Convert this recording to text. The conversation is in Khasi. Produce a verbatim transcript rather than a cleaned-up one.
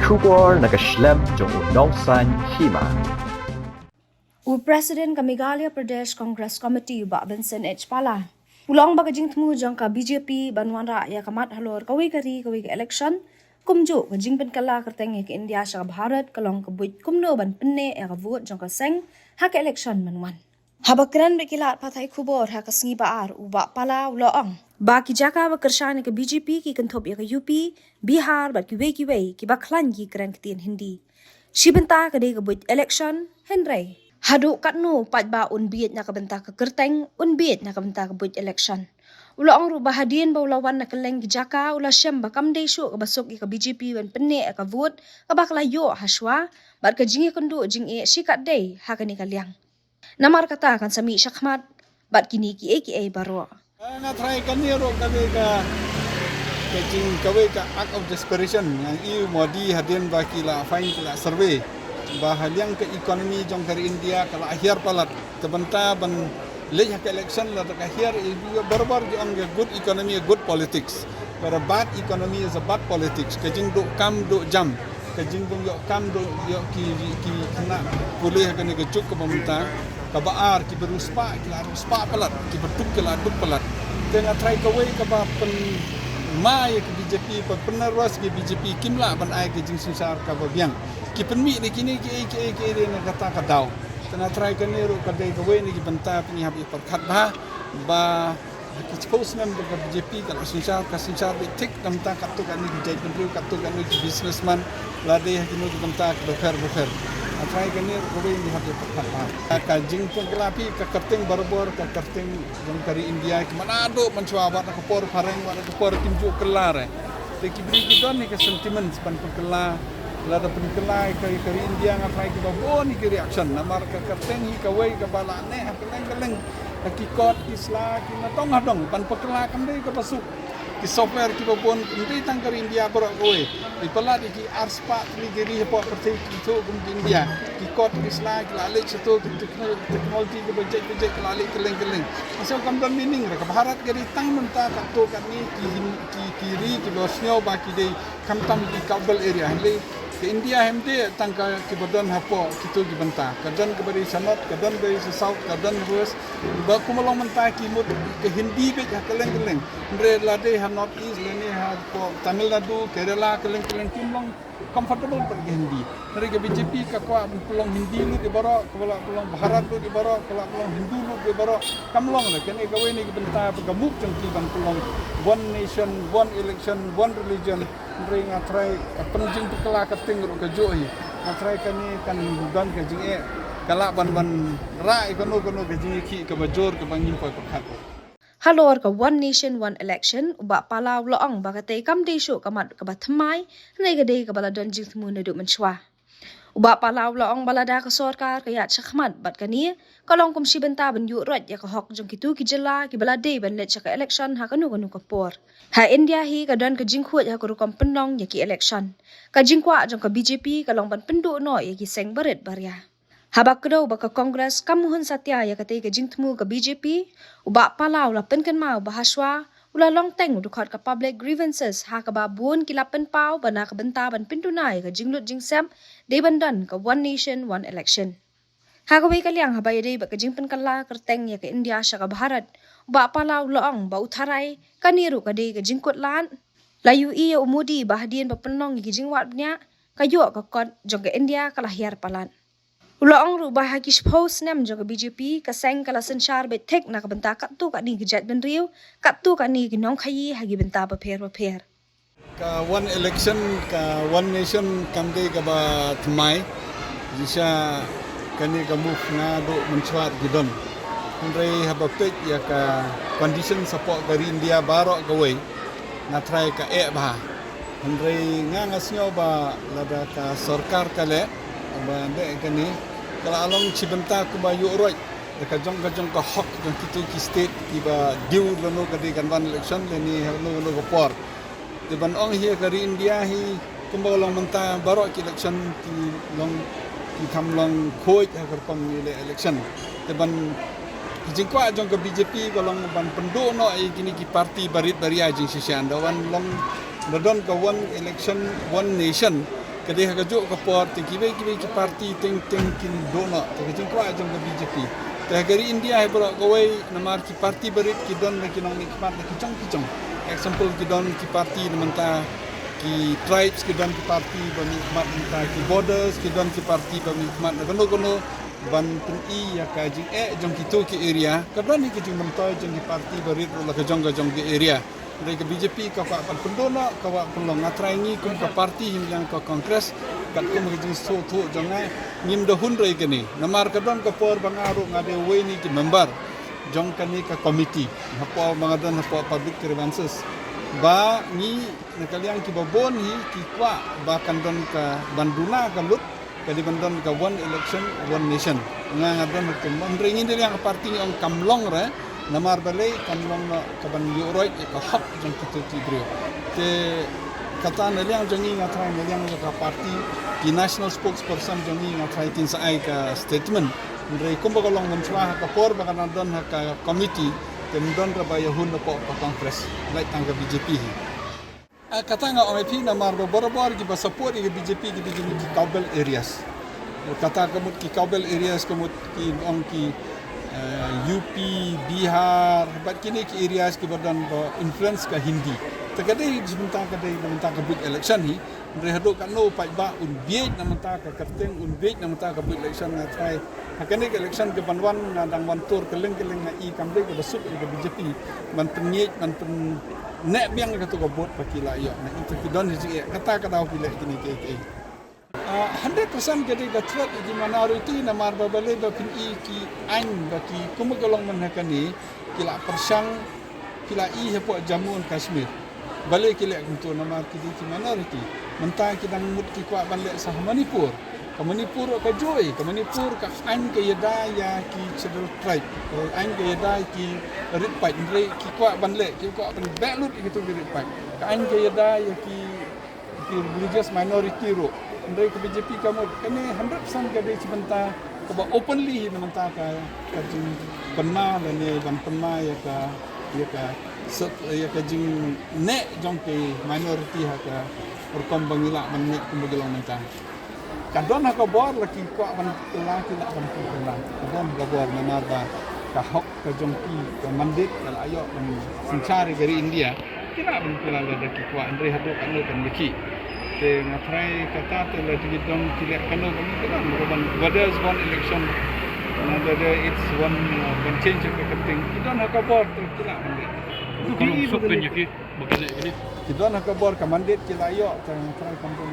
Khubor na ka shlem jong u Nongsaiñ Hima. U President ka Meghalaya Pradesh Congress Committee, u Bah Vincent H Pala, u la ong ba ka jingthmu jong ka B J P ban wanrah ïa ka mat halor kawei ka ri kawei ka election, kumjuh ka jingpynkylla kyrteng ïa ka India sha ka Bharat, ka long ka buit kumno ban pynneh ïa ka vote jong ka seng ha ka election mynwan. Haba kren bad ki lad pathai khubor ha ka sngi Ba-ar, u Bah Pala u la ong ba ki jaka ba kyrshan ïa ka B J P ki kynthup ïa ka U P, Bihar bad kiwei kiwei kiba khlaiñ ki kren ktien Hindi. Shi bynta ka dei ka buit election, hynrei haduh katno pat ba un bieit na ka bynta ka kyrteng, un bieit na ka bynta ka buit election. U la ong ruh ba hadien ba u la wan na kylleng ki jaka u la shem ba kam dei shuh kaba suk ïa ka B J P ban pynneh ïa ka vote kaba ka la ïoh hashwa, bad ka jingïakynduh jingeh shi katdei ha kane ka liang. Namar kata kan sa mih shakhmat bad kine kiei kiei baroh. Ah, nga tharai kane ruh ka dei ka, ka jing kawei ka act of desperation. Nga i Modi hadien ba ki la find, ki la survey ba ha liang ka economy jong ka ri India ka la hiar palat. Te bynta ban leit ha ka election lada ka hiar, i barbar ki ong ka good economy, good politics. But a bad economy is a bad politics. Ka jingduh kam duh jam, ka jingbym ïoh kam duh ïoh ki, ki khynnah pule ha kane ka juk kaba mynta. Kaba ar, kiba riewspah ki la riewspah palat, kiba duk ki la duk palat. Te nga tharai kawei kaba pynma ïa ka B J P, ba pynnervous ïa ka B J P, kim lah ban ai ka jingsynshar kaba biang. Ki pynmih na kine kiei kiei kiei na kata ka daw. Te nga tharai kane ruh ka dei kawei na ki bynta pynïahap ïa pyrkhat bha ba ki chiphew snem ba ka B J P ka la synshar, ka synshar beit thik na bynta katto katne ki jaitbynriew, katto katne ki businessman, la dei ha kino ki bynta kiba pher ba pher. Nga tharai kane ruh kawei ngi hap ïa pyrkhat bha. Ka jingpynkylla phi ka kyrteng barabor, ka kyrteng jong ka ri India, ki mano duh mynshuwa, wat na ka por phareng, wat na ka por kim ju kylla re. Te ki briew ki don hi ka sentiments ban pynkylla, lada pynkylla ka, ka ri India, nga tharai kiba bun hi ki reaction. Namar ka kyrteng hi kawei kaba la neh ha kylleng kylleng, ha ki kot ki sla, ki na dong ha dong, ban pynkylla kam dei kaba suk. Ki software kiba bun, kam dei tang ka ri India baroh kawei. Ki palat ïa ki arspah tylli ki ri hapoh pyrthei ki thuh kum ka India. Ki kot ki sla ki la leit shato, ki techno-, technology kiba jait ba jait ki la leit kylleng kylleng. Ngi sngewkam don meaning re, ka Bharat ka dei tang mynta katto katne ki hin-, ki, ki ri kiba sngew ba ki dei khamtam ki Kabul area. Hynrei ka India hi ym dei tang ka kiba don hapoh kito ki bynta. Ka don kaba dei sha north, ka don kaba dei sha south, ka don kaba west. Ba kum long mynta ki mut ka Hindi beit ha kylleng kylleng. Hynrei la dei ha north east lane hapoh Tamil Nadu, Kerala, kylleng kylleng kim long comfortable bad ka Hindi. Hynrei ka B J P ka kwah ban pynlong Hindi lut ïa baroh, ka kwah pynlong Bharat lut ïa baroh, ka kwah pynlong Hindu lut ïa baroh. Kam long re, kane kawei na ki bynta ba ka move jong ki ban pynlong one nation, one election, one religion. Hynrei nga tharai ka pynjingpynkylla ka kyrteng ruh ka juh hi. Nga tharai kane kan don ka jingeh, ka lah ban, ban rah ïa kano kano ka jingïakhih kaba jur kaba ngim poi pyrkhat. Halor ka One Nation One Election, u Bah Pala u la ong ba katei kam dei shuh ka mat kaba thymmai, hynrei ka dei kaba la don jingthmu naduh mynshuwa. U Bah Pala u la ong ba lada ka sorkar ka ïaid shakhmat bad kane, ka long kum shi bynta ban ïuh roit ïa ka hok jong kito ki jylla kiba la dei ban leit sha ka election ha kano kano ka por. Ha India hi ka don ka jingkhuid ha ka rukom pynlong ïa ki election. Ka jingkwah jong ka B J P ka long ban pynduh noh ïa ki seng barit baria. Haba kdew ba ka Congress kam hun satia ïa katei ka jingthmu ka B J P, u Bah Pala u la pynkynmaw ba hashwa u la long teng u dkhot ka public grievances, ha kaba bun ki la pynpaw ba na ka bynta ban pynduna ïa ka jinglut jingsep, dei ban don ka One Nation One Election. Ha kawei ka liang, haba ïadei bad ka jingpynkylla kyrteng ïa ka India sha ka Bharat, u Bah Pala u la ong ba u tharai kane ruh ka dei ka jingkut lad. La ïohi ïa u Modi ba hadien ba pynlong ïa ki jingwad bniah, ka ïoh ka kot jong ka India ka la hiar palat. U la ong ruh ba ha ki shiphew snem jong ka B J P, ka seng ka la synshar beit thik na ka bynta katto katne ki jaitbynriew, katto katne ki nongkhaïi ha ki bynta bapher bapher. Ka one election, ka one nation kam dei kaba thymmai. Jingshisha kane ka move naduh mynshuwa ki don. Hynrei haba peit ïa ka condition shapoh ka ri India baroh kawei, nga tharai ka eh bha. Hynrei nga, nga sngew ba lada ka sorkar ka leh ba dei kane, ka la long shi bynta kumba ïuh roit da ka jong ka jong ka hok jong kito ki state kiba dei lano ka dei kan wan election lane ha lano lano ka por. Te ban ong hi ka ri India hi kumba long mynta baroh ki election ki long, ki kham long khuid ha ka rukom ngi leh election. Te ban, ka jingkwah jong ka B J P ka long ban pynduh noh ïa kine ki party barit baria jingshisha. Da wan long, da don ka one election, one nation, Ka dei ha kajuh ka por te kiwei kiwei ki party teng teng kin duh noh, te ka jingkwah jong ka B J P. Te ha ka ri India hi baroh kawei namar ki party barit ki don da ki nongmihkhmat da ki jong ki jong. Example, ki don ki party na mynta ki tribes, ki don ki party ba mihkhmat na mynta ki borders, ki don ki party ba mihkhmat na kano kano ban pyni ïa ka jingeh jong kito ki area. Ka don hi ka jingmyntoi jong ki party barit ruh la ka jong ka jong ki area. Hynrei ka B J P ka kwah ban pynduh noh, ka kwah pynlong. Nga trai ngi kum ka party hynliang ka Congress, katkum ka jingsngewthuh jong nga, ngim da hun re kane. Namar ka don ka por ba nga ruh nga dei uwei na ki member jong kane ka committee hapoh ba nga don hapoh public grievances. Ba ngi na ka liang kiba bun hi ki kwah ba kan don ka ban duna ka lut, ka dei ban don ka one election, one nation. Nga nga don ha ka, hynrei ngi na liang ka party ngi ong kam long re, namar balei? Kam long noh ka ban ïuh roit ïa ka hok jong kito ki briew. Te kata na liang jong ngi nga trai na liang jong ka party, ki national spokesperson jong ngi nga trai kin sa ai ka statement. Hynrei kumba ka long mynshuwa ha ka por ba ka nang don ha ka committee, te ym don re ba ïa hun hapoh ka Congress, lait tang ka B J P hi. Ah, kata nga ong ïa phi namar ba borabor kiba support ïa ka B J P ki dei kine ki cowbell areas. Kata ka mut ki cowbell areas ka mut ki ong ki, eh, U P, Bihar, bad kine ki areas kiba don ba influence ka Hindi. Te ka dei jingmynta, ka dei jingmynta ka buit election hi. Hynrei haduh katno paidbah un bieit na mynta ka kyrteng, un bieit na mynta ka buit election, nga trai ha kane ka election ka ban wan nga dang wan tur kylleng kylleng, nga i kam dei kaba suk ïa ka B J P ban pynngeit, ban pynneh biang ïa kato ka vote ba ki la ïoh. Nga i te ki don hi jingeh, kata ka daw ki leh kine kiei kiei. Ah, hundred percent ka dei ka threat ïa ki minority namar ba balei? Ba phin i ki aiñ ba ki, kumba ka long mynta ha kane, ki la pyrshang, ki la i hapoh Jammu and Kashmir. Balei ki leh kumto? Namar ki dei ki minority. Mynta ki dang mut ki kwah ban leh sa ha Manipur. Ka Manipur ka joi, ka Manipur ka aiñ ka ïada ïa ki Scheduled Tribe, ka aiñ ka ïada ïa ki rit paid, hynrei ki kwah ban leh, ki kwah ban beh lut ïa kito ki rit paid. Ka aiñ ka ïada ïa ki, ki religious minority ruh. Hynrei ka B J P ka mut. Kane hundred percent ka dei jingmynta kaba openly hi na mynta ka, ka jingpynma lane ban pynma ïa ka, ïa ka, ïa ka jingneh jong ki minority ha ka rukom ba ngi lah ban neh kumba ki long mynta. Ka don ha ka bor, la ki kwah ban kylla, ki lah ban kylla. Ka don ha ka bor namar ba ka hok ka jong ki, ka mandate ka la ïoh ban synshar ïa ka ri India. Ki lah ban kylla lada ki kwah, hynrei haduh katno kan ïa ki. Te nga trai kata te lada ki don ki leh kano kano, ki don ruh ban, whether it's one election, whether it's one, uh, ban change ka kyrteng, ki don ha ka bor te ki lah ban leh. Ka long suk kan ïa ki ba ki leh kine. Ki don ha ka bor, ka mandate ki la ïoh, te nga trai kam don.